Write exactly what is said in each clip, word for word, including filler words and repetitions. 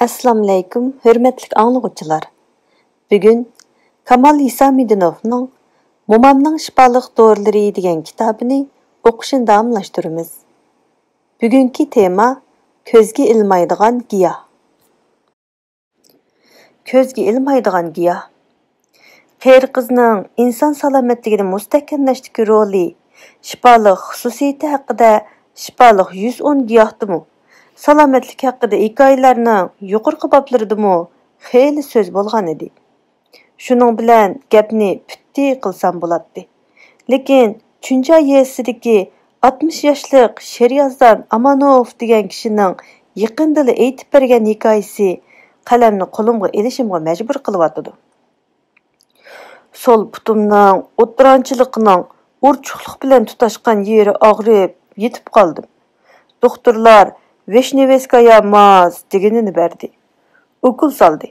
ئەسسالامۇئەلەيكۇم، ھۆرمەتلىك ئاڭلىغۇچىلار. بۈگۈن كامال ھېسامىدىنوفنىڭ مومامنىڭ شىپالىق دورىلىرى دېگەن كىتابىنى ئوقۇشنى داۋاملاشتۇرىمىز. بۈگۈنكى تېما: كۆزگە ئىلمايدىغان گىياھ. كۆزگە ئىلمايدىغان گىياھ. قېرى قىزنىڭ ئىنسان سالامەتلىكىنى مۇستەھكەملەشتىكى رولى، شىپالىق خۇسۇسىيىتى ھەققىدە شىپالىق يۈز ئون گىياھتىمۇ، سالامەتلىك ھەققىدە ھېكايىلەرنىڭ يۇقىرىقى بابلىرىدىمۇ خېلى سۆز بولغان ئىدى. شۇنىڭ بىلەن گەپنى پۈتتى قىلسام بولاتتى. لېكىن چۈنجا يېزىسىدىكى ئاتمىش ياشلىق شېرىيازدان ئامانوف دېگەن كىشىنىڭ يېقىندىلا ئېيتىپ بەرگەن ھېكايىسى قەلەمنى قولۇمغا ئېلىشىمغا مەجبۇر قىلىۋاتىدۇ. سول پۇتۇمنىڭ ئوتتۇرانچىلىقىنىڭ ئۇرچۇقلۇق بىلەن تۇتاشقان يېرى ئاغرىپ، يېتىپ قالدىم. دوختۇرلار ۋىشنېۋېسكايا ماز دېگىنىنى بەردى. ئوكۇل سالدى.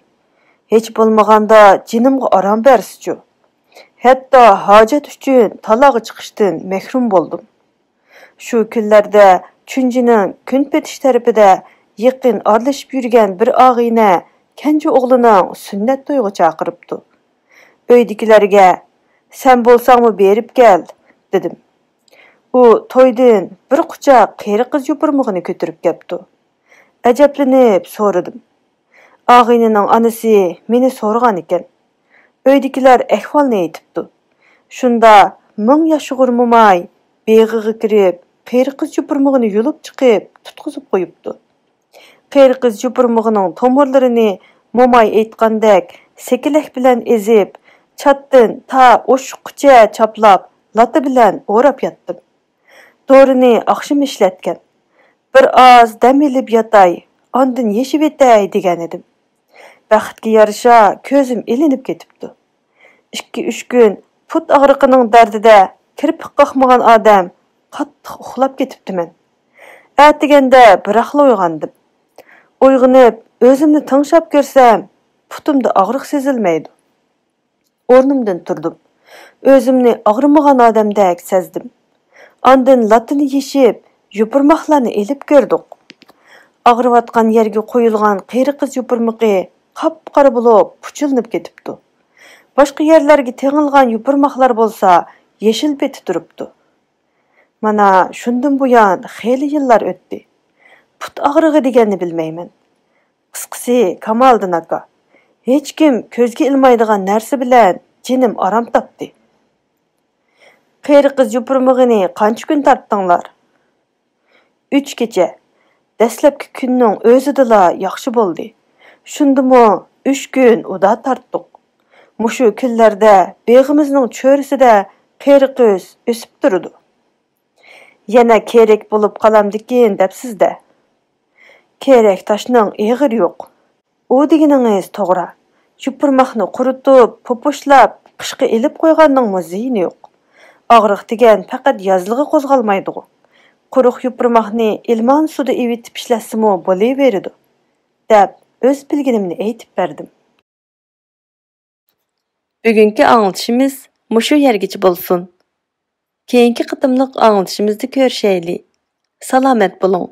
ھېچ بولمىغاندا جېنىمغا ئارام بەرسىچۇ. ھەتتا ھاجەت ئۈچۈن تالاغا چىقىشتىن مەھرۇم بولدۇم. شۇ كۈنلەردە چۈنجىنىڭ كۈن پېتىش تەرىپىدە يېقىن ئارىلىشىپ يۈرگەن بىر ئاغىنە كەنجى ئوغلىنىڭ سۈننەت تويىغا چاقىرىپتۇ. ئۆيدىكىلەرگە، «سەن بولساڭمۇ بېرىپ كەل» دېدىم. ئۇ تويدىن بىر قۇچاق قېرى قىز يوپۇرمىقىنى كۆتۈرۈپ كەپتۇ. ئەجەبلىنىپ سورىدىم. ئاغىنىنىڭ ئانىسى مېنى سورىغان ئىكەن. ئۆيدىكىلەر ئەھۋالنى ئېيتىپتۇ. شۇندا مىڭ ياشىغۇر موماي بېغىغا كىرىپ، قېرى قىز يوپۇرمىقىنى يۇلۇپ چىقىپ، تۇتقۇزۇپ قويۇپتۇ. قېرى قىز يوپۇرمىقىنىڭ تومۇرلىرىنى موماي ئېيتقاندەك سېكىلەك بىلەن ئېزىپ، چاتتىن تا ئوشۇققىچە چاپلاپ، لاتا بىلەن ئوراپ ياتتىم. دورىنى ئاخشىمى ئىشلەتكەن. بىر ئاز دەم ئېلىپ ياتاي، ئاندىن يېشىۋېتەي دېگەنىدىم. بەختكە يارىشا كۆزۈم ئىلىنىپ كېتىپتۇ. ئىككى-ئۈچ كۈن پۇت ئاغرىقىنىڭ دەردىدە كىرپىك قاقمىغان ئادەم قاتتىق ئۇخلاپ كېتىپتىمەن. ئەتىگەندە بىراقلا ئويغاندىم. ئويغىنىپ ئۆزۈمنى تىڭشاپ كۆرسەم، پۇتۇمدا ئاغرىق سېزىلمەيدۇ. ئورنۇمدىن تۇردۇم. ئۆزۈمنى ئاغرىمىغان ئادەمدەك سەزدىم. ئاندىن لاتىنى يېشىپ، يوپۇرماقلارنى ئېلىپ كىردۇق. ئاغرىۋاتقان يەرگە قويۇلغان قېرى قىز يوپۇرمىقى قاپقارا بولۇپ، پۇچۇلىنىپ كېتىپتۇ. باشقا يەرلەرگە تېڭىلغان يوپۇرماقلار بولسا يېشىل پېتى تۇرۇپتۇ. مانا شۇندىن بۇيان خېلى يىللار ئۆتتى. پۇت ئاغرىقى دېگەننى بىلمەيمەن. قىسقىسى، كامالىدىن ئاكا، ھېچكىم كۆزگە ئىلمايدىغان نەرسە بىلەن جېنىم ئارام تاپتى. قېرى قىز يوپۇرمىقىنى قانچە كۈن تارتتىڭلار؟ ئۈچ كېچە. دەسلەپكى كۈننىڭ ئۆزىدىلا ياخشى بولدى. شۇندىمۇ ئۈچ كۈن ئۇدا تارتتۇق. مۇشۇ كۈنلەردە بېغىمىزنىڭ چۆرىسىدە قېرى قىز ئۆسۈپ تۇرىدۇ. يەنە كېرەك بولۇپ قالامدىكىن دەپسىز-دە. كېرەك تاشنىڭ ئېغىرى يوق. ئۇ دېگىنىڭىز توغرا. يوپۇرماقنى قۇرۇتۇپ، پوپۇشلاپ، قىشقا ئېلىپ قويغاننىڭمۇ زىيىنى يوق. ئاغرىق دېگەن پەقەت يازلىقى قوزغالمايدىغۇ. قۇرۇق يوپۇرماقنى ئىلمان سۇدا ئېۋىتىپ ئىشلەتسىمۇ بولۇۋېرىدۇ، دەپ ئۆز بىلگىنىمنى ئېيتىپ بەردىم. بۈگۈنكى ئاڭلىتىشىمىز مۇشۇ يەرگىچە بولسۇن. كېيىنكى قېتىملىق ئاڭلىتىشىمىزدا كۆرۈشەيلى. سالامەت بولۇڭ.